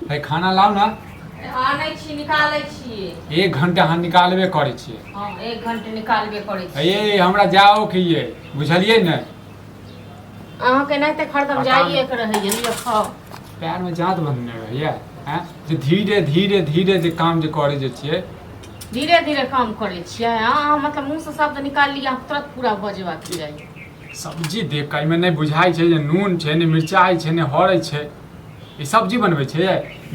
है खाना लाउ ने। आनै छी, निकालै छी। एक घंटा अहाँ निकालबे करै छियै। हँ, एक घंटे निकालबे करै छी। हे, हमरा जाओ के ये, बुझलियै ने? अहाँके एनाहिते हरदम पता जाइए के रहैए। लिअ, खाउ। पैरमे जाँत बन्हने रहैए, आँय, जे धीरे धीरे धीरे जे काम जे करै जे छियै। धीरे धीरे काम करै छियै अहाँ। मतलब मुँहसँ शब्द निकाल लिअ, अहाँके तुरंत पूरा भऽ जेबाक चाही। सब्जी देख कऽ एहिमे नहि बुझाइ छै जे नून छै, नहि मिरचाइ छै, नहि हरै छै। ई सब्जी बनबै छै?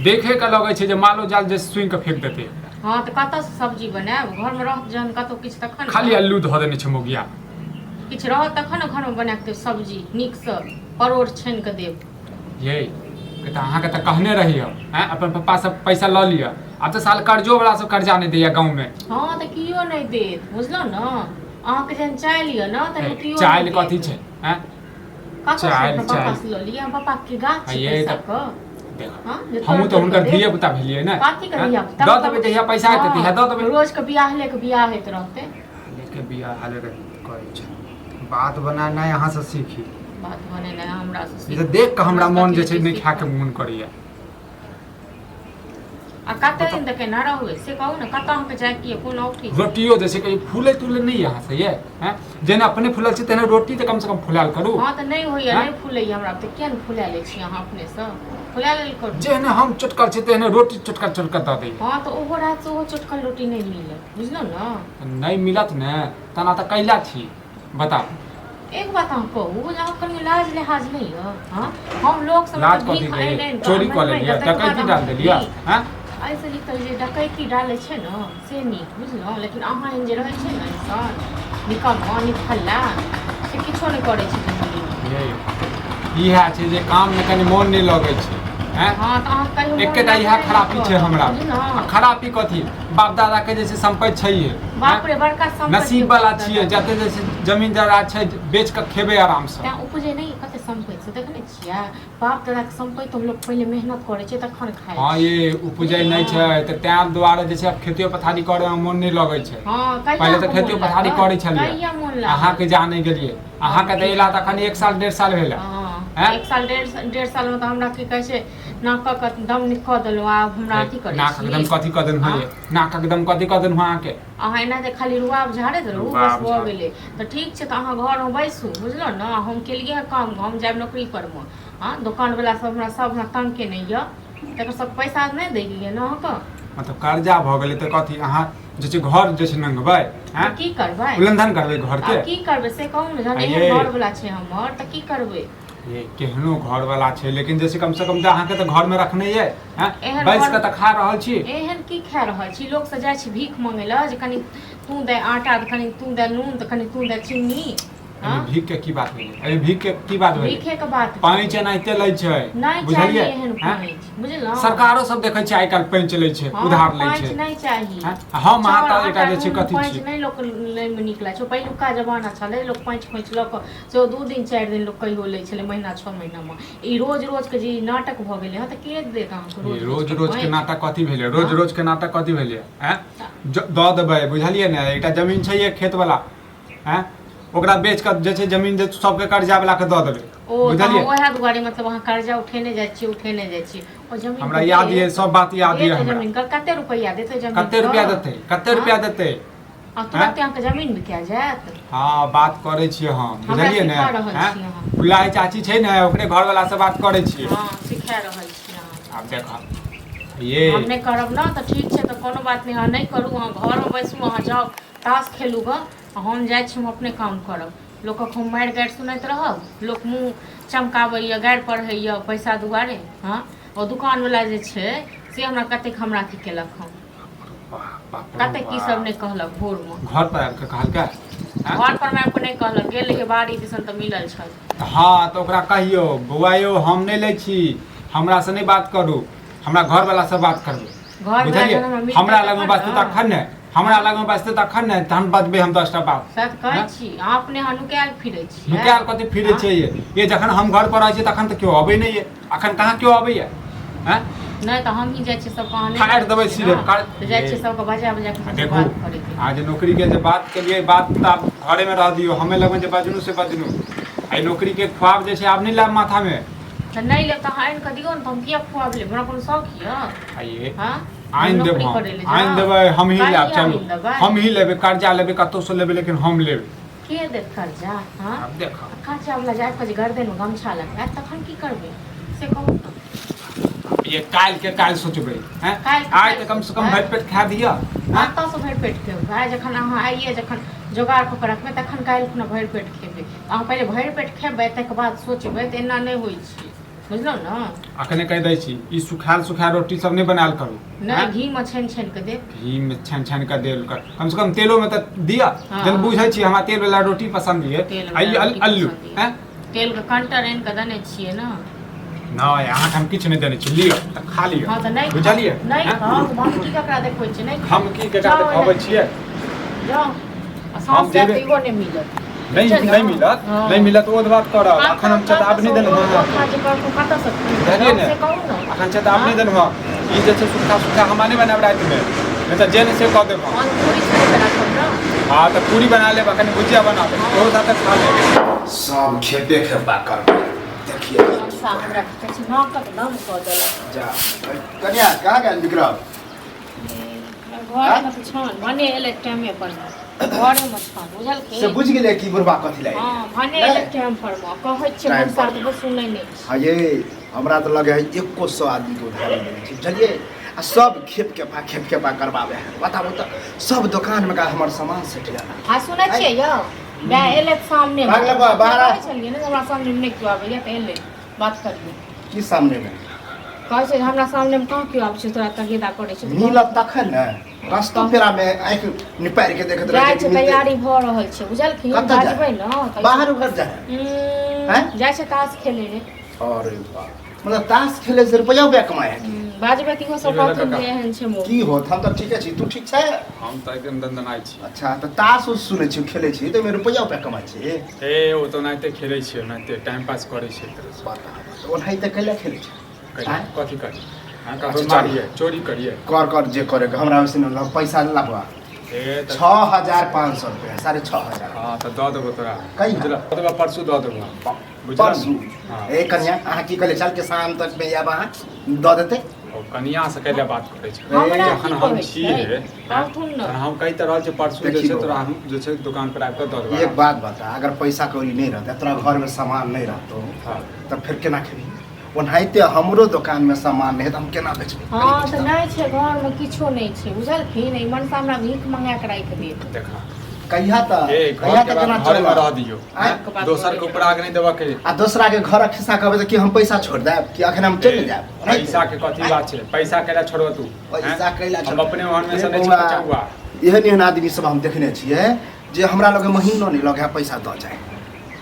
देखे के लगै छै जे मालो जाल जे सुनि कऽ फेंक देतै। हँ, तऽ कतऽसँ सब्जी बनायब? घरमे रहत जहन कतहु किछु तखन ने। खाली अल्लू धऽ देने छै मौगिया। किछु रहत तखन ने घरमे बना कऽ देब सब्जी नीकसँ, परोड़ छानि कऽ देब। ये तऽ अहाँके तऽ कहने रही हम, आँय, अपन पप्पा से पैसा लऽ लिअ। आब तऽ साल कर्जो वाला सब कर्जा नहि दैया गाँवमे। हँ, तऽ कियो नहि देत, बुझलहुँ ने? अहाँके जहन चालि यऽ ने, तहन कियो नहि चालि कथी देत। छै, आँय? कतऽसँ चालि, अपना पापा चालि। से लऽ लिअ? पापा के गाछ छै ये पैसा तऽ- के? देखो, हँ, जे हमहूँ तोड़ तऽ हुनकर तोड़ कऽ धिये देब। पुता भेलियै ने। कथी के आँय? धिया पुता? दऽ देबै जहिया पैसा हेतै तहिया दऽ देबै। रोज के बियाह ले के बियाह होइत रहतै। लेके बियाह हाले के करै छै। बात बनेनाइ अहाँसँ सीखी। बात बनेनाइ हमरा से ई सीख। तऽ देख कऽ हमरा रोज मोन कथी जे छै की नहि खायके सीखब? मोन करैया। आ कते दिन तक एना रहबै से कहू ने? कतऽ अहाँके जाइके यऽ? कोन ऑफिस? रोटियो जे छै कहियो फूलै तूलै नहि अहाँ से ये? हैं, जेना अपने फूलल छै तेना रोटी तऽ कमसँ कम फुलायल करू। हँ, तऽ नहि होइया। हैं? नहि फूलैया हमरा तऽ किया ने फुला लै छी अहाँ? अपनेसँ फुला लेल करू। जेहने हम चोटकल छी तेहने रोटी चोटकल चोटकल दऽ दैया। हँ, तऽ ओहो रातिसँ ओहो चोटकल रोटी नहि मिलत, बुझलहुँ ने? नहि मिलत ने, तना तऽ कैला छी, बताउ। एक बात अहाँ कहू जे अहाँ कनि लाज लिहाज नहि यऽ? हँ, हम लोक सब लाज भीख कथी आनि के? आनि कऽ चोरी कऽ माँगि माँगि लेलियै, कऽ, तकर डकैती बाद डाल अहाँ देलियै? भीख। हैं? एहिसँ नीक तऽ जे डकैती डालै छै ने से नीक, बुझलहुँ? लेकिन अहाँ एहन जे रहै छै ने इंसान निकम्मा निठल्ला, से किछो नहि करै छै जिन्दगीमे। ये इएह छै जे काममे कनि मोन नहि लगै छै, हैं? हँ, तऽ अहाँ कहियो मोन एकेटा इएह लगबे नहि खरापी छै करत, हमरा। बुझलहुँ? आ खरापी कथी? बाप दादा के जे छै सम्पत्ति छैहे। बाप रे, बड़का सम्पत्ति नसीब वाला बाप छियै। दादा। जते जे छै जमीन जायदाद छै, बेच कऽ खेबै आरामसँ। तैं उपजै नहि कते सम्पत्ति से देखने छियै? बाप दादाके सम्पत्ति हम लोक पहिले मेहनत करै छै तखन खाइ हँ छै। ये उपजै नहि छै तऽ तैं दुआरे जे छै आब खेतियो पथारी करैमे मोन नहि लगै छै। हँ, कहिया पहिले तऽ अहाँके खेतियो मोन पथारी लागल? करै छलियै। कहिया मोन लागल? अहाँके जा नहि गेलियै, अहाँके तऽ एला तऽ अखन एक साल डेढ़ साल भेलै। हँ। हैं? एक साल डेढ़ सालमे तऽ हमरा की कहै छै नाकक दम कऽ देलहुँ, आब हमरा अथी करै नाकक छी? दम कथी कऽ देलहुँ? हँ? ये नाकक दम कथी कऽ देलहुँ अहाँके? अहाँ एना जे खाली रुआब झाड़ैत रहू, बस रुआब भऽ झाड़। गेलै। तऽ ठीक छै, तऽ अहाँ घरमे बैसू, बुझलहुँ ने? हम केलियै हँ काम, हम जायब नौकरी परमे। हँ, दोकानवला सब हमरा सब हमरा तंग केने यऽ, तकर सब पैसा नहि दै यऽ ने अहाँके? मतलब कर्जा भऽ गेलै तऽ कथी अहाँ जे छै घर जे छै नंगबै? तऽ आँय? की करबै? उल्लंघन करबै घर के? आब की करबै से कहू ने? जहन आ एहन ये घरवला छै हमर तऽ की करबै? ये केहनो घरवला छै, लेकिन जे छै कमसँ कम तऽ अहाँके तऽ घरमे रखने ये, आँय? एहन बैस घर कऽ तऽ खा रहल छी। एहन की खा रहल छी? लोकसँ जाइ छी भीख मङ्गै लए जे कनि तू दे आटा, तऽ कनि तू दे नून, तऽ कनि तू दे चिन्नी। एहिमे हँ, भीख के की बात भेलै? एहिमे भीख के की बात भेलै? भीखे के बात पैंच भेलै। एनाहिते लै छै। नहि चाही बुझलियै? एहन आँय? पैंच, बुझलहुँ? सरकारो सब देखै छै आइ काल्हि पैंच लै छै। हँ, उधार लै पैंच छै। नहि चाही। आँय? आ हम अहाँ चाउर तऽ एकटा आटा जे छै नून कथी पैंच छी? नहि लोक लैमे नीक लागै छै। पहिलुका जमाना छलै, लोक पैंच खोंचि लऽ कऽ से 2 दिन 4 दिन लोक कहियो लै छलै, महीना 6 महीनामे। ई रोज रोजके जे ई नाटक भऽ गेलै हँ, तऽ के देत अहाँके ये रोज रोज रोजके रोज के पैंच? नाटक कथी भेलै? रोज हँ रोज के नाटक कथी भेलै? आँय, दऽ देबै, बुझलियै ने? एकटा जमीन छै ये खेत वाला, आँय, ओकरा बेच कऽ जे छै जमीन जे सबके कर्जा वाला के दऽ देबै। ओ तऽ अहाँ बुझलियै? उएह दुआरे मतलब अहाँ कर्जा उठेने जाइ छियै, उठेने जाइ छियै ओ जमीन हमरा के याद ये देत? सब बात याद ये देत हमरा। जमीन के? कते रुपैआ देतै जमीन कते के? रुपया देतै? कते हँ रुपया देतै? आ आँय? तुरन्ते अहाँके जमीन बिका जायत। हँ, बात करै छियै हम। हमरा बुझलियै ने? सिखा रहल आँय, छी अहाँ। फुलाही चाची छै ने, ओकरे घरवला से बात करै छियै। हँ, सिखा रहल छी अहाँ। आब देखब ये। हम नहि करब ने तऽ ठीक छै, तऽ कोनो बात नहि। अहाँ नहि करू, अहाँ घरमे बैसू, अहाँ जाउ ताश खेलू गऽ, आ हम जाइ छी, हम अपने काम करब। लोकक हम मारि गारि सुनैत रहब? लोक मुँह चमकाबैए, गारि पढ़ैए पैसा दुआरे। हँ, ओ दोकानवला जे छै से हमरा कतेक हमरा अथी केलक हँ, कतेक की सब नहि कहलक भोरमे। घर पर आबि कऽ कहलकै? घर पर आबि कऽ नहि कहलक, गेल रहियै बाड़ी दिसन तऽ मिलल छल। हँ, तऽ ओकरा कहियौ, बौआ यौ, हम नहि लै छी, हमरासँ नहि बात करू, हमरा घरवलासँ बात करबै। घरवला बुझलियै? जहन हमरा मिलतै हमरा लगमे तखन बजतै ने। तखन ने, हमरा लगमे बजतै तखन ने, तहन बजबै हम 10टा बात। सएह तऽ कहै छी, अहाँ अपने अहाँ नुकायल फिरै छियै। नुकायल कथी फिरै हँ? छै ये? ये जखन हम घर पर रहै छियै तखन तऽ केओ अबै नहि ये। अखन कहाँ केओ अबैया? हैं? नहि तऽ हमही जाइ छियै सबके, अहाँ नहि फाड़ि जाइ देबै छियै सीधे ने फाड़ि तऽ जाइ छियै ये। सबके बजा बजा कऽ आ सबसँ देखू, बात करैके। अहाँ जे नौकरीके जे बात केलियै, बात तऽ आब घरेमे रह दियौ। हमे लगमे जे बजनू से बजनू। एहि नौकरीके ख्वाब जे छै आब नहि लायब माथामे। तऽ नहि लेब तऽ अहाँ आनि कऽ दियौ ने, तऽ हम किया खुआब लेब? हमरा कोनो शौक यऽ? आइए हँ, आनि देब नौकरी हम करै लए आनि जाउ। देबै, हमही काल्हि लेब। चलू, आनि देबै। हमही लेबै, कर्जा लेबै, कतहुसँ लेबै, लेकिन हम लेबै। के देत कर्जा? हँ, आब देखऽ, कर्जा वाला जाय कऽ जे गर्दन मे गमछा लगायत तखन की करबै, से कहू ने। ये काल्हि के काल्हि सोचबै हैं। काल्हि के आइ काल्हि तऽ कम से कम सोचबै। भरि पेट खा दिअ हैं। कतऽसँ भरि पेट खेबै भाय? जखन अहाँ आइए जखन जोगाड़ कऽ के रखबै तखन काल्हि खुना भरि पेट खेबै। अहाँ पहिले भरि पेट खेबै, ताहिके बाद सोचबै। तऽ एना नहि होइ छै, बुझलहुँ ने? अखने कहि दै छी, ई सुखायल सुखायल रोटी सब नहि बनायल करू। नहि हैं? घी मे छानि छानि कऽ देब। घी मे छानि छानि कऽ देल कर, कम से कम तेलो मे तऽ दिअ। हाँ। जन बुझै छी, हमरा तेल वाला रोटी पसंद ये। तेल आ ई वाला रोटी अल्लू पसन्द ये। हैं। तेलके कंटर आनि कऽ देने छियै ने? नहि, अहाँके हम किछु नहि देने छी। लिअ तऽ खा लिअ। हँ, तऽ नहि बुझलियै? नहि हैं? खाउ तऽ हम की ककरा देखबै छियै? नहि हम की केकरा जाउ देखाबै एना। छियै? जाउ, आ हम साँस जायत जेबै। तऽ इहो नहि मिलत। नहि। बुझलियै? नहि मिलत। हँ। नहि मिलत, ओ बात करब। अखन हम चेतावनी देलहुँ हँ। बुझलियै ने? से कहू ने। अखन चेतावनी देलहुँ हँ। ई जे छै सुखा सुखा हमरा नहि बनायब रातिमे, नहि तऽ जे नहि से कऽ देब हम। हम पूरी छानि कऽ राखब ने। हँ, तऽ पूरी बना लेब, अखन भुजिया बना देब, ओहो साथे खा लेब। सब खेपे खेपा करबै, देखिए। मनसा हमरा की कहै छै, नाकक दम कऽ देलक। जा कनिया, कहाँ गेल विक्रम? घरमे तऽ छन भने एलै टाइमे पर मे, घरेमे छन, बुझलखिन? से बुझि गेलै कि बुढ़बा कथी लागि हँ, भने एलै टाइम पर मे। कहै छियै टाइम मनसा पर। तऽ सुनै नहि छै। हाँ ये, हमरा तऽ लगे है एको सौ आदमीके उधारी देने छै, बुझलियै? आ सब खेप खेपा खेप खेपा करबाबै है। बताबू तऽ, सब दोकानमे का हमर सामान सटि गेल। आ सुनै छियै यौ, माय एलै तऽ सामने भाग ले बा, बाहर आ। कहै छलियै ने जे हमरा सामने नहि केओ आबैया, तऽ एलै, बात करियौ। की सामनेमे? कहै छै जे हमरा सामने मे कहाँ केओ आबै छै, तोरा तगेदा करै छै। मिलत तखन ने, रस्तो पेरामे आँखि निपारि के देखैत रहै जाइ छै छै कि मिलतै। तैयारी भऽ रहल छै, बुझलखिन? कतऽ जाइ? बाजबै ने तऽ बाहर उहर जाइ? आँय? जाइ छै ताश खेले रे। अरे बाप, मतलब ताश खेले से रुपया उपया कमाए है की? बाजबै तऽ इहो सब की भेलै कहथुन काका? जे एहन छै मोह। की होत, हम तऽ ठीके छी, तू ठीक छै? हम तऽ एकदम दनदनाइ छी। अच्छा, तऽ ताश उस सुनै छी खेलै छी, तऽ ओहिमे रुपया उपया कमाइ छी? ए, ओ तऽ ओनाहिते खेलै छियै, ओनाहिते टाइम पास करै छियै एक तरहसँ। बता, तऽ ओनाहिते कैला खेलै छै? कहिया? आँय? कथी करी? अहाँ ककरो अच्छा, चल। मारियै, चोरी करियै? कर कर, जे करे के, हमरा ओइसे नहि पैसा लाबा। ए तऽ 6500 रुपया, 6500। हँ, तऽ दऽ देबो तोरा। कहिया? बुझल, दऽ देबो, परसू दऽ देबो, बुझल? परसू? हँ। ए कन्या, अहाँ की कहले चल के शाम तक में आयब, अहाँ दऽ देते। ओ कनिया से कैला बात करै छै? हमरा जखन की हम कहै छियै, छै? कहथुन ने। तहन हम कहि तऽ रहल छियै, परसू जे देखी छै बौआ। तोरा हम जे छै दुकान पर आबि कऽ दऽ देबो। एक बात बता, अगर पैसा कौड़ी नहीं रहते, तोरा घर में सामान नहीं रहतो, हँ। तऽ फेर केना खेबही? ओनाहिते हमरो दोकान में सामान नहीं है, तऽ हम केना बेचबै? हँ, तऽ नहि छै घरमे, किछो नहि छै, बुझलखिन? ई मनसा हमरा भीख मंगा कऽ राखि देत। देखा। कहिया तऽ ए घर कहिया के तऽ बात केना घरे में चलबा? रह दियौ। आँय? बात दोसर के ऊपर आग नहि देबऽ के। आ दोसरा के घरक खिस्सा कहबै तऽ की हम पैसा छोड़ देब कि अखन हम चलि जायब? पैसा के कथी बात छै? पैसा कैला छोड़ब तू? पैसा कैला हम छोड़ब? अपने ओहन में से ए नहि छी बौआ, बचौआ। एहन एहन आदमी सब हम देखने छियै जे हमरा लगे महीनो नहि लगे पैसा दऽ जाय,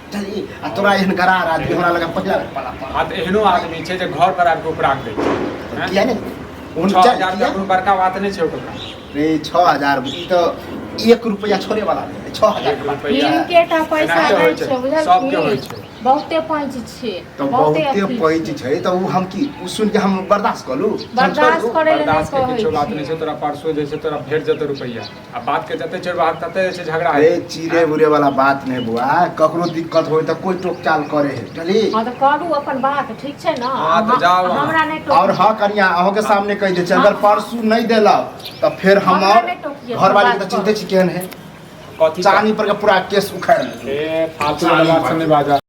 बुझलिही? आ तोरा एहन गरार आदमी हमरा लगे पहिला बेर पला पड़ा। हाँ, तऽ एहनो आदमी छै जे घर पर आबि कऽ उपराग दै छै, हैं? किया नहि हुन छह चल, हजार किया? रुपया कोनो बड़का बात नहि छै ओकरा। रे, 6000 ई तऽ एक रुपया छोड़े वाला नहि, 6000 एक रुपैया। हिनके टा पैसा एनाहिते नहि होइ छै छै, बुझलखिन? सबके होइ छै। बहुते पैंच छै। तऽ बहुते अथी पैंच छै, तऽ ओ हम की ओ सुनि के हम बर्दाश्त कऽ लू? हम बर्दाश्त छोड़ि दू? करै लए नहि बर्दाश्त के कहै किछो बात नहि छियै। छै। तोरा परसू जे छै तोरा भेट जेतौ रुपैआ, आ बात के जते चोरबा तते जे छै झगड़ा अरे हेतै। चिड़े उड़े वाला बात नहीं बुआ, ककरो दिक्कत होय तऽ कोई टोक चाल करे है, बुझली? हँ, तऽ करू अपन बात, ठीक छै ने? हँ, तऽ जाउ अहाँ। हमरा नहि टोकू। और हाँ कनिया, अहूँ के सामने कहि दै छी, अगर परसू नहीं देलक तऽ फेर हम हमरा नहि टोकिए, घरवाली के बात तऽ चिन्हते छी केहन है। कथी? चानी पर के पूरा केस उखाड़ि लेतै। ए, फालतू वाला बात सब नहि बाजऽ।